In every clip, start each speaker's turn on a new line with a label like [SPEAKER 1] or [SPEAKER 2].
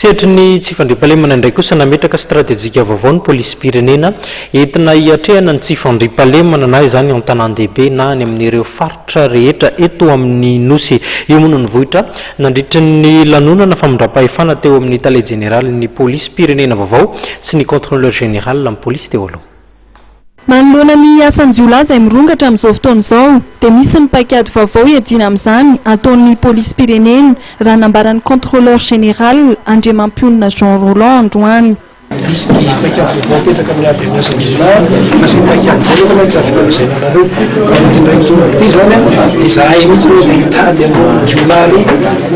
[SPEAKER 1] Sehatry ny tsy fandriampahalemana indray kosa, nametraka stratejika vaovao ny polisim-pirenena entina hiatrehana ny tsy fandriampahalemana na izany an-tanàn-dehibe na any amin'ireo faritra rehetra eto amin'ny Nosy. Io moa no nivoitra nandritry ny lanonana famindram-pahefana teo amin'ny tale jeneralin'ny polisim-pirenena vaovao sy ny contrôleur général ny polisy teo aloha.
[SPEAKER 2] Manoloana ny asan-jiolahy izay mirongatra amin'izao fotoana izao dia misy ny paikady vaovao hiadiana amin'izany ataon'ny polisim-pirenena raha nambaran'ny Contrôleur Général Andriamampionona Jean Roland androany.
[SPEAKER 3] Misy ny paikady vaovao apetraka amin'ny ady amin'ny asan-jiolahy fa izay paikady izay nefa anie tsy azoko lazaina anareo fa amin'ity indray mitoraka ity izany dia izahay mihitsy no handeha hitady an'ireo jiolahy ireo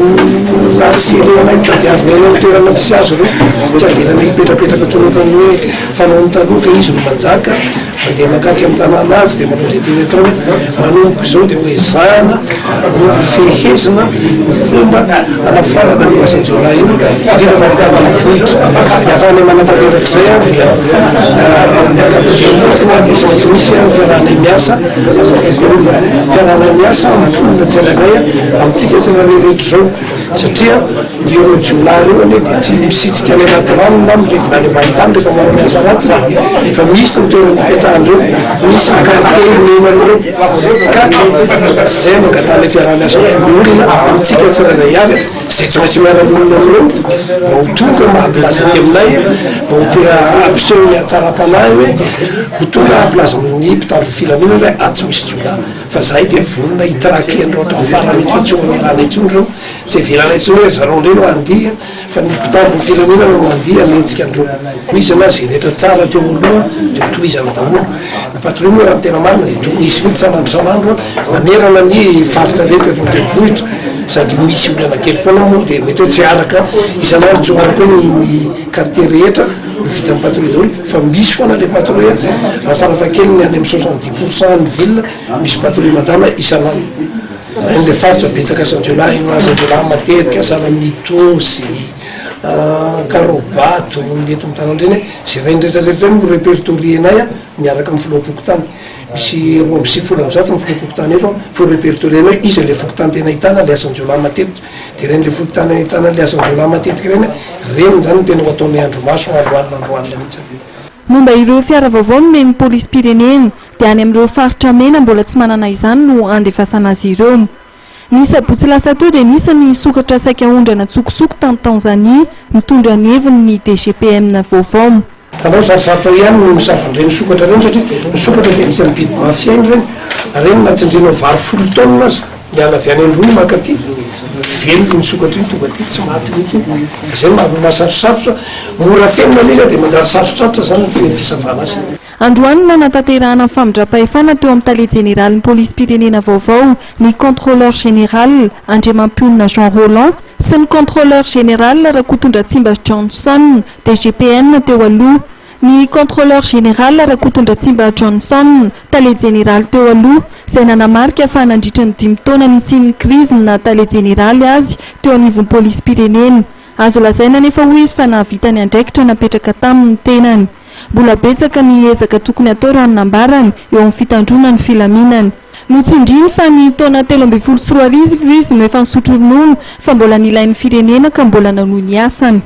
[SPEAKER 3] ho harceler-nay tadiavinay any amin'ny toerana misy azy ireo, tsy avelanay hipetrapetraka intsony ohatran'ny hoe Fanaony taloha ka izy no manjaka, mandeha mankaty amin'ny tanàna azy dia manao izay tiany ataony, manomboka izao dia ho ezahana ho fehezina ny fomba hanafoanana an'io asan-jiolahy io, indrindra fa ny aty an-drenivohitra. Ny ahafahanay manatanteraka izay dia amin'ny ankapobeny fotsiny dia tsy maintsy misy ny fiarahanay miasa amin'ny fokonolona, fiarahanay miasa amin'ny mponina tsirairay, amintsika tsirairay rehetra izao. Satria ireo jiolahy ireo anie dia tsy misitrika any anaty rano na milevina any ambany tany rehefa manao ny asa ratsiny fa misy ny toerana ipetrahan'ireo, misy ny quartier onenan'ireo ka izay no angatahanay fiaraha-miasa amin'ny olona, amintsika tsirairay avy izay tsy maintsy miara-monina amin'ireo mba ho tonga mba hampilaza aty aminay, mba ho te hampiseho ny hatsaram-panahy hoe ho tonga hampilaza amin'ny mpitandro ny filaminana hoe atsy misy jiolahy. Fa zahay dia vonona hi-traquer an'ireo hatramin'ny farany mihitsy fa tsy ho amelanay intsony ireo, tsy avelanay intsony hoe ry zareo indray no handeha fa ny mpitandro ny filaminana no handeha hanenjika an'ireo. Tohizana izay rehetra tsara teo aloha dia tohizana daholo. Ny patrouille moa raha ny tena marina dia tokony hisy mihitsy isan'andro isan'andro manerana ny faritra rehetra eto an-drenivohitra saingy misy olana kely foana moa dia mety hoe tsy araka isan'andro tsy ho araka hoe ny quartier rehetra ho vitan'ny patrouille daholo fa misy foana le patrouille raha farafahakeliny any amin'ny 70 pourcent ny ville misy patrouille madama isan'andro. Any le faritra betsaka asan-jiolahy, ino asan-jiolahy matetika sahala amin'ny Itaosy, Ankaraobato, ny eto amin'ny tanàna ireny, izay ireny rehetra rehetra ireny no repertorier-nay miaraka amin'ny filoham-pokontany. Misy 192 ny filoham-pokontany eto, fa repertorier-nay iza le fokontany tena ahitana le asan-jiolahy matetika. Dia ireny le fokontany ahitana le asan-jiolahy matetika ireny, ireny izany no tena ho ataonay andrimaso andro alina andro alina mihitsy.
[SPEAKER 2] Momba ireo fiara vaovao nomen'ny polisim-pirenena dia any amin'ireo faritra mena mbola tsy manana izany no handefasana azy ireo. Ny sabotsy lasa teo dia nisy ny sokatra saika hondrana an-tsokosoko tany Tanzania mitondra ny heviny ny DGPN vaovao.
[SPEAKER 3] Hitanao, sarotsarotra ihany ny misava an'ireny sokatra ireny satria ny sokatra dia anisan'ny biby mafy aina ireny, ireny na tsindrianao vary folo taonina aza miala avy any Androy mankaty, velona iny sokatra iny tonga aty, tsy maty mihitsy iny, ka izay no mahasarosarotra, mora afenina ilay izy dia manjary sarotrarotra izany ny fisavana azy.
[SPEAKER 2] Androany no nanatanterahana ny famindram-pahefana teo amin'ny tale jeneralin'ny polisim-pirenena vaovao, ny Contrôleur général, Andriamampionona Jean Roland, sy ny Contrôleur général, Rakotondratsimba Johnson, DGPN teo aloha. Ny Contrôleur général, Rakotondratsimba Johnson, tale jeneraly teo aloha, izay nanamarika fa nandritra ny dimy taona nisian'ny krizy no naha tale jeneraly azy teo anivon'ny polisim-pirenena. Azo lazaina anefa hoy izy fa nahavita ny andraikitra napetraka taminy ny tenany. Mbola betsaka ny ezaka tokony hatao raha ny nambarany, eo amin'ny fitandroana ny filaminana. Notsindriany fa ny taona 2013 izy no efa nisotro ronono fa mbola nilain'ny firenena ka mbola nanohy ny asany.